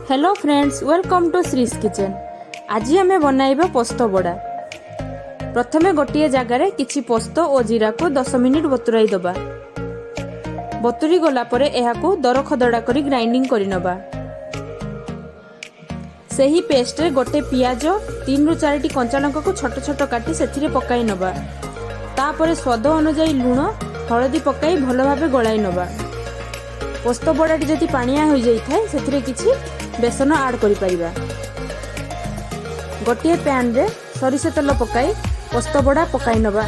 Hello friends, welcome to Shree's Kitchen. ଆଜି ଆମେ ବନାଇବା ପୋସ୍ତ ବଡ଼ା। ପ୍ରଥମେ ଗୋଟିଏ ଜାଗାରେ କିଛି ପୋସ୍ତ ଓ ଜିରାକୁ 10 ମିନିଟ୍ ବତୁରାଇ ଦେବା। ବତୁରି ଗଲା ପରେ ଏହାକୁ ଦରଖଦଡ଼ା କରି ଗ୍ରାଇଣ୍ଡିଂ କରିନେବା। ସେହି ପେଷ୍ଟରେ ଗୋଟେ ପିଆଜ, ତିନିରୁ ଚାରିଟି କଞ୍ଚା ଲଙ୍କାକୁ ଛୋଟ ଛୋଟ କାଟି ସେଥିରେ ପକାଇ ନେବା। ତାପରେ ସ୍ୱାଦ ଅନୁଯାୟୀ ଲୁଣ, ହଳଦୀ ପକାଇ ଭଲ ଭାବେ ଗୋଳାଇ ନେବା। ପୋସ୍ତ ବଡ଼ାଟି ଯଦି ପାଣିଆ ହୋଇଯାଇଥାଏ, ସେଥିରେ କିଛି ବେସନ ଆଡ଼୍ କରିପାରିବା। ଗୋଟିଏ ପ୍ୟାନରେ ସୋରିଷ ତେଲ ପକାଇ ପୋସ୍ତ ବଡ଼ା ପକାଇ ନେବା।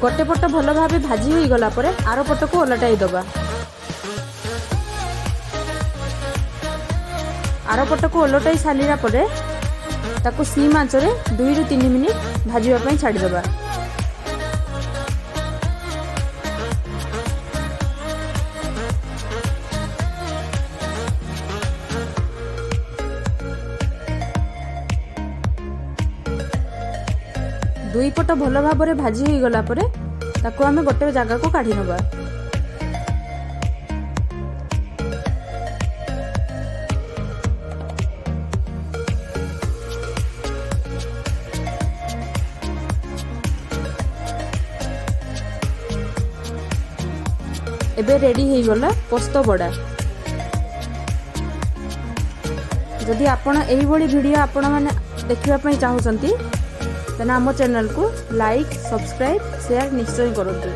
ଗୋଟେ ପଟ ଭଲ ଭାବେ ଭାଜି ହୋଇଗଲା ପରେ ଆର ପଟକୁ ଓଲଟାଇ ଦେବା। ଆର ପଟକୁ ଓଲଟାଇ ସାରିଲା ପରେ ତାକୁ ସିମ୍ ଆଞ୍ଚରେ 2ରୁ 3 ମିନିଟ୍ ଭାଜିବା ପାଇଁ ଛାଡ଼ିଦେବା। ଦୁଇ ପଟ ଭଲ ଭାବରେ ଭାଜି ହୋଇଗଲା ପରେ ତାକୁ ଆମେ ଗୋଟେ ଜାଗାକୁ କାଢ଼ି ନେବା। ଏବେ ରେଡ଼ି ହେଇଗଲା ପୋସ୍ତ ବଡ଼ା। ଯଦି ଆପଣ ଏଇଭଳି ଭିଡ଼ିଓ ଆପଣମାନେ ଦେଖିବା ପାଇଁ ଚାହୁଁଛନ୍ତି, ତାହେଲେ ଆମ ଚ୍ୟାନେଲକୁ ଲାଇକ୍, ସବସ୍କ୍ରାଇବ୍, ସେୟାର ନିଶ୍ଚୟ କରନ୍ତୁ।